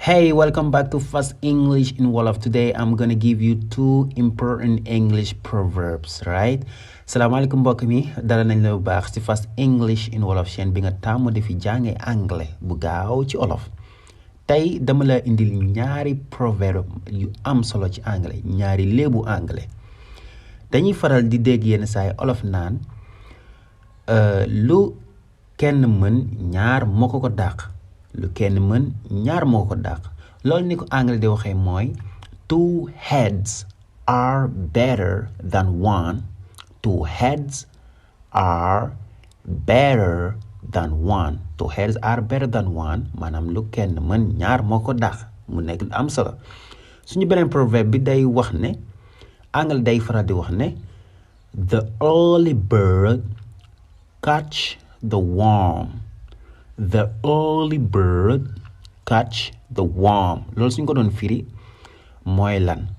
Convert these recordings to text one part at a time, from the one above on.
Hey, welcome back to Fast English in Wolof. Today I'm gonna give you two important English proverbs, right? Salaamaaleykum mbokk mi dala nañ la bu baax ci Fast English in Wolof chaîne bi nga tàmm di fi jànge anglais bu gaaw ci olof. Tey dama la indil ñaari proverbe yu am solo ci anglais, ñaari léebu anglais. Dañuy faral di dégg yenn saay olof naan lu kenn mën ñaar moo ko dàq. lu kenn mën ñaar moo ko dàq loolu ni ko anglais di waxee mooy two heads are better than one. Two heads are better than one. Two heads are better than one maanaam lu kenn mën ñaar moo ko dàq mu nekk lu am solo. Suñu beneen proverbe bi day wax ne anglais day faral di wax ne the early bird catch the worm. The early bird catch the worm. Loolu suñ ko doon firi mooy lan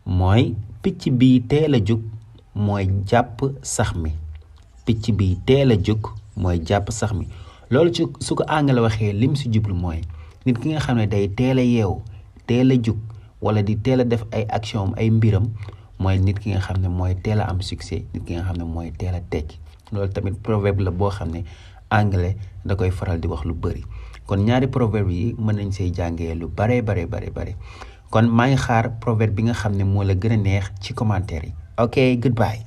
mooy picc bi teel a jóg mooy jàpp sax mi. Picc bi teel a jóg mooy jàpp sax mi. Loolu su ko anglais waxee lim si jublu mooy nit ki nga xam ne day teel a yeewu teel a jóg wala di teel a def ay action ay mbiram mooy nit ki nga xam ne mooy teel a am succès, nit ki nga xam ne mooy teel a tekki. Loolu tamit proverbe la boo xam ne anglais da koy faral di wax lu bëri kon ñaari proverbe yi mën nañ say jàngee lu bare kon maa ngi xaar proverbe bi nga xam ne moo la gën a neex ci commentaire yi. Ok, goodbye.